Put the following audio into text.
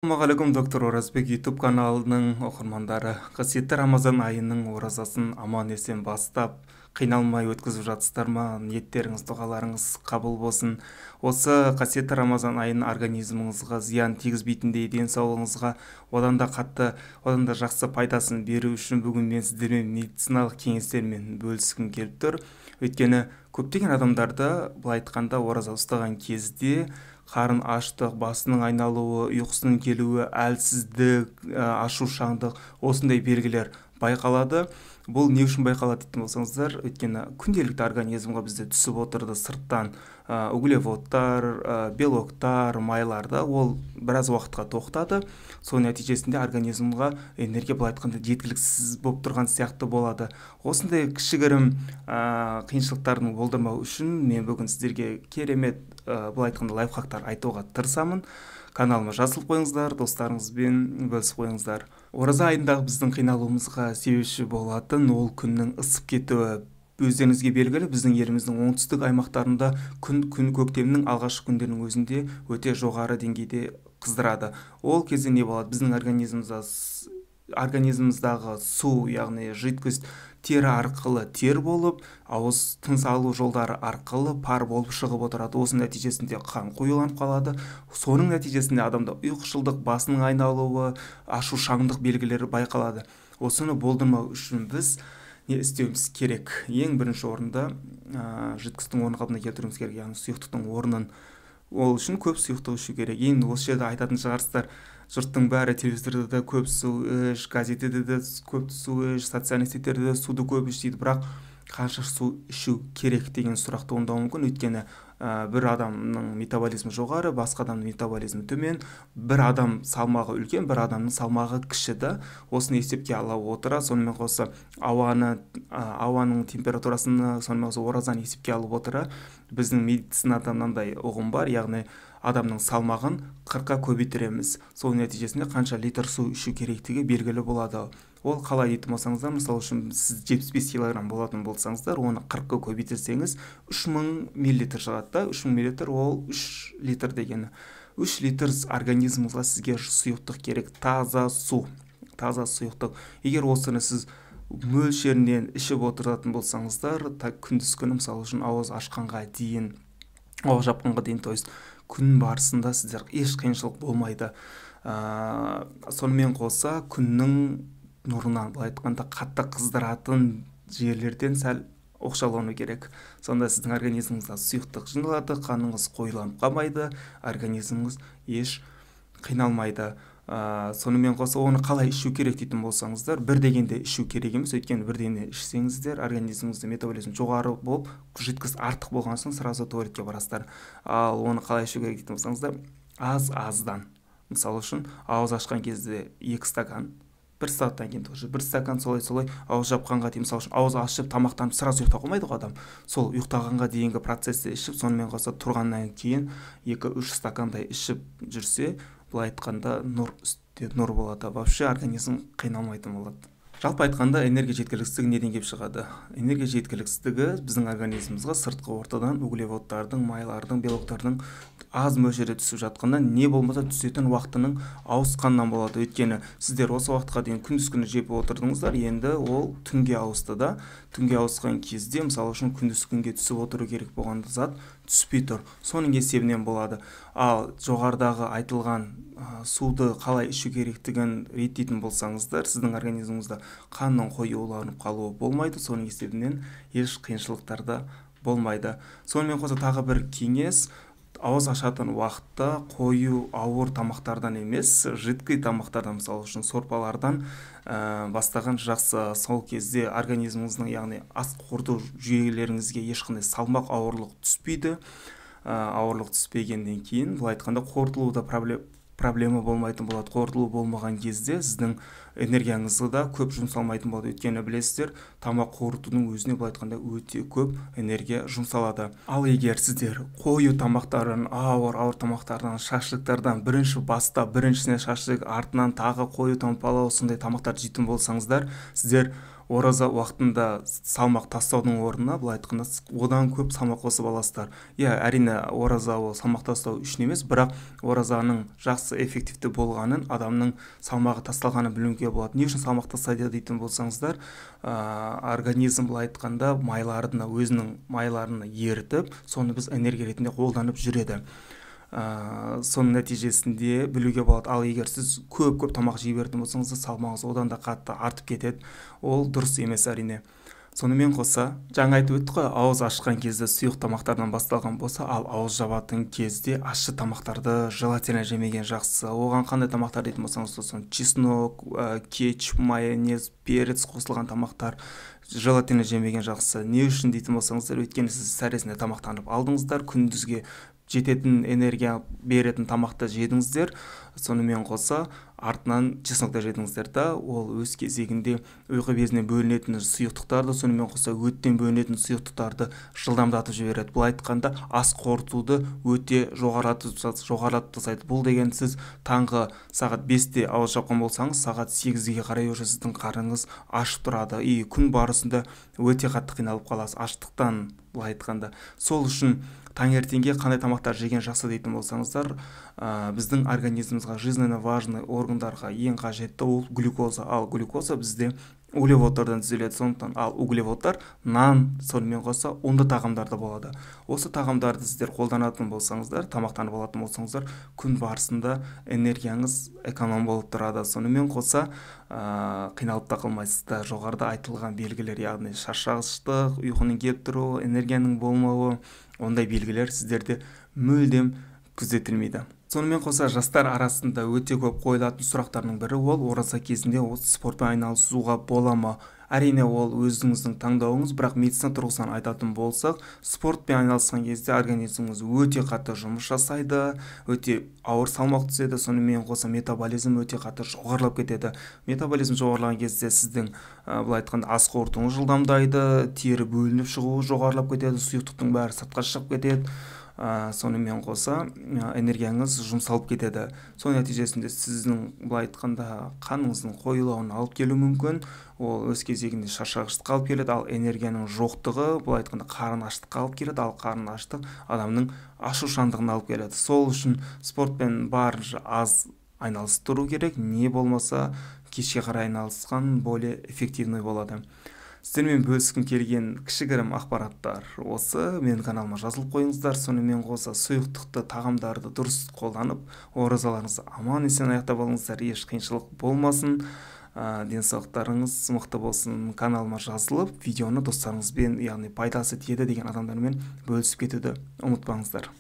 Ассалаумағалейкум, доктор Оразбек YouTube каналының оқырмандары. Қасиетті Рамазан айының оразасын аман-есен бастап, қиналмай өткізіп жатсыздар ма? Ниеттеріңіз, дұғаларыңыз қабыл болсын. Осы қасиетті Рамазан айының организміңізға зиян тигізбейтіндей, денсаулығыңызға одан да қатты, одан да жақсы пайдасын беру үшін бүгін мен сіздермен медициналық кеңестермен бөліскім келіп тұр. Өйткені көптеген адамдарда, былай айтқанда, ораза ұстаған кезде қарын аштық, басының айналуы, ұйқысының келуі, әлсіздік, ашушаңдық, осындай белгілер байқалады. Бұл не үшін байқалады дейтін болсаңыздар, өйткені күнделікті организмға бізде түсіп отырды сырттан углеводтар, белоктар, майлар да, ол біраз уақытқа тоқтады. Соның нәтижесінде организмға энергия, былай айтқанда, жеткіліксіз болып тұрған сияқты болады. Осындай кішігірім қиыншылықтардың болдырмау үшін мен бүгін сіздерге керемет, былай айтқанда, лайфхактар айтуға тырысамын. Каналыма жазылып қойыңыздар, достарыңызбен бөлісіп қойыңыздар. Ораза айындағы біздің қиналуымызға себепші болатын ол күннің ысып кетуі. Өздеріңізге белгілі, біздің еліміздің оңтүстік аймақтарында күн көктемнің алғашқы күндерінің өзінде өте жоғары деңгейде қыздырады. Ол кезде не болады? Біздің организміміздағы су, яғни жидкость, тері арқылы тер болып, ауыз тыныс алу жолдары арқылы пар болып шығып отырады. Осының нәтижесінде қан қоюланып қалады. Соның нәтижесінде адамда ұйқышылдық, басының айналуы, ашушаңдық белгілері байқалады. Осыны болдырмау үшін біз не істеуіміз керек? Ең бірінші орында жидкостьтің орнын қалпына келтіруіміз керек, яғни сұйықтықтың орнын. Ол үшін көп сұйықтық ішу керек. Енді осы жерде айтатын шығарсыздар, жұрттың бәрі телевизорда да көп су іш, газетте де көп су іш, социальный сетьтерде де суды көп іш дейді. Бірақ қанша су ішу керек деген сұрақ туындауы мүмкін. Өйткені бір адамның метаболизмі жоғары, басқа адамның метаболизмі төмен, бір адам салмағы үлкен, бір адамның салмағы кіші да. Осыны есепке ала отыра, сонымен қоса ауаның температурасын, сонымен қоса оразаны есепке алып отыра, біздің медицинада мынандай ұғым бар, яғни адамның салмағын 40-қа көбейтіреміз. Соның нәтижесінде қанша литр су ішу керектігі белгілі болады. Ол қалай дейтін болсаңыздар, мысалы үшін сіз 75 килограмм болатын болсаңыздар, оны 40-қа көбейтсеңіз 3000 миллилитр шығады да. 3000 миллилитр ол 3 литр дегені. 3 литр организміңізге сізге сұйықтық керек, таза су, таза сұйықтық. Егер осыны сіз мөлшерінен ішіп отыратын болсаңыздар, күндіз күні, мысалы үшін, ауыз ашқанға дейін, ауыз жапқанға дейін, то есть күн барысында сіздер еш қиыншылық болмайды. Сонымен қоса күннің нұрынан, былай айтқанда, қатты қыздыратын жерлерден сәл оқшаулану керек. Сонда сіздің организміңізде сұйықтық жиналады, қаныңыз қоюланып қалмайды, организміңіз еш қиналмайды. Сонымен қоса оны қалай ішу керек дейтін болсаңыздар, бір дегенде ішу керек емес, өйткені бір дегенде ішсеңіздер, организміңізде метаболизм жоғары болып, жидкость артық болған соң сразу туалетке барасыздар. Ал оны қалай ішу керек дейтін болсаңыздар, аз-аздан. Мысалы үшін, ауыз ашқан кезде 2 стакан, бір сағаттан кейін тоже бір стакан, солай-солай ауыз жапқанға дейін, мысалы үшін, ауыз ашып тамақтанып сразу ұйықтап қалмайды ғой адам. Сол ұйықтағанға дейінгі процесті ішіп, сонымен қоса тұрғаннан кейін 2-3 стакандай ішіп жүрсе, былай айтқанда, нұр үстінде нұр болады. Вообще организм қиналмайтын болады. Жалпы айтқанда, энергия жеткіліксіздігі неден келіп шығады? Энергия жеткіліксіздігі біздің организмімізге сыртқы ортадан углеводтардың, майлардың, белоктардың аз мөлшерде түсіп жатқаннан, не болмаса түсетін уақытының ауысқаннан болады. Өйткені сіздер осы уақытқа дейін күндіз күні жеп отырдыңыздар, енді ол түнге ауысты да. Түнге ауысқан кезде, мысалы үшін, күндіз күнге түсіп отыру керек болған зат түспей тұр. Соның есебінен болады. Ал жоғарыдағы айтылған суды қалай ішу керектігін реттейтін болсаңыздар, сіздің организміңізде қанның қоюланып қалуы болмайды. Соның есебінен еш қиыншылықтар да болмайды. Сонымен қоса тағы бір кеңес: ауыз ашатын уақытта қою ауыр тамақтардан емес, жидкий тамақтардан, мысалы үшін, сорпалардан бастаған жақсы. Сол кезде организміңіздің, яғни ас қорыту жүйелеріңізге ешқандай салмақ, ауырлық түспейді. Ауырлық түспегеннен кейін, былай айтқанда, қорытылуда проблема болмайтын болады. Қорытылу болмаған кезде сіздің энергияңызды да көп жұмсалмайтын болады. Өйткені білесіздер, тамақ қорытудың өзіне, былай айтқанда, өте көп энергия жұмсалады. Ал егер сіздер қою тамақтарын, ауыр тамақтардан, шашлыктардан бірінші бастап, біріншісіне шашлык, артынан тағы қою палау, сондай тамақтарды жейтін болсаңыздар, сіздер Ораза уақытында салмақ тастаудың орнына, былай айтқанда, одан көп салмақ қосып аласыздар. Иә, әрине, ораза ол салмақ тастау үшін емес, бірақ оразаның жақсы эффективті болғанын, адамның салмағы тасталғанын білуге болады. Не үшін салмақ тастайды дейтін болсаңыздар, организм, былай айтқанда, майларын, өзінің майларын ерітіп, соны біз энергия ретінде қолданып жүреді. Соның нәтижесінде білуге болады. Ал егер сіз көп-көп тамақ жей беретін болсаңыз, салмағыңыз одан да қатты артып кетеді. Ол дұрыс емес, әрине. Сонымен қоса, жаңа айтып өттік қой, ауыз ашқан кезде сұйық тамақтардан басталған болса, ал ауыз жабатын кезде ащы тамақтарды желательно жемеген жақсы. Оған қандай тамақтар дейтін болсаңыз, сосын чеснок, кетчуп, майонез, перец қосылған тамақтар желательно жемеген жақсы. Не үшін дейтін болсаңыздар, өйткені сіз сәресінде тамақтанып алдыңыздар, күндізге жететін энергия беретін тамақты жедіңіздер, сонымен қоса артынан чеснокты жедіңіздер да, ол өз кезегінде ұйқы безінен бөлінетін сұйықтықтарды, сонымен қоса өттен бөлінетін сұйықтықтарды жылдамдатып жібереді. Былай айтқанда, ас қорытуды өте жоғарылатып тастайды. Бұл деген сіз таңғы сағат 5-те ауыз жапқан болсаңыз, сағат 8-ге қарай уже сіздің қарныңыз ашып тұрады. И күн барысында өте қатты қиналып қаласыз аштықтан, былай айтқанда. Сол үшін таңертеңге қандай тамақтар жеген жақсы дейтін болсаңыздар, біздің организмімізге, жизненно важный органдарға ең қажетті ол глюкоза. Ал глюкоза бізде углеводтардан түзіледі, сондықтан ал углеводтар нан, сонымен қоса ұнды тағамдарда болады. Осы тағамдарды сіздер қолданатын болсаңыздар, тамақтанып алатын болсаңыздар, күн барысында энергияңыз эконом болып тұрады. Сонымен қоса қиналып та қалмайсыздар. Жоғарыда айтылған белгілер, яғни шаршағыштық, ұйқының келіп тұруы, энергияның болмауы, ондай белгілер сіздерде мүлдем күзетілмейді. Сонымен қоса, жастар арасында өте көп қойылатын сұрақтардың бірі ол ораза кезінде спортпен айналысуға бола ма? Әрине, ол өзіңіздің таңдауыңыз, бірақ медицина тұрғысынан айтатын болсақ, спортпен айналысқан кезде организміңіз өте қатты жұмыс жасайды, өте ауыр салмақ түседі, сонымен қоса метаболизм өте қатты жоғарылап кетеді. Метаболизм жоғарылаған кезде сіздің, былай айтқанда, ас қорытуыңыз жылдамдайды, тері бөлініп шығуы жоғарылап кетеді, сұйықтықтың бәрі сыртқа шығып кетеді. Сонымен қоса энергияңыз жұмсалып кетеді. Соның нәтижесінде сіздің, былай айтқанда, қаныңыздың қоюлауын алып келуі мүмкін. Ол өз кезегінде шаршағыштыққа алып келеді, ал энергияның жоқтығы, былай айтқанда, қарын аштыққа алып келеді, ал қарын аштық адамның ашушандығына алып келеді. Сол үшін спортпен барынша аз айналысып тұру керек, не болмаса кешке қарай айналысқан более эффективный болады. Сіздермен бөліскім келген кішігірім ақпараттар осы. Менің каналыма жазылып қойыңыздар. Сонымен қоса сұйықтықты тағамдарды дұрыс қолданып, оразаларыңызды аман есен аяқтап алыңыздар. Еш қиыншылық болмасын. Денсаулықтарыңыз мықты болсын. Каналыма жазылып, видеоны достарыңызбен, яғни пайдасы тиеді деген адамдармен бөлісіп кетуді ұмытпаңыздар.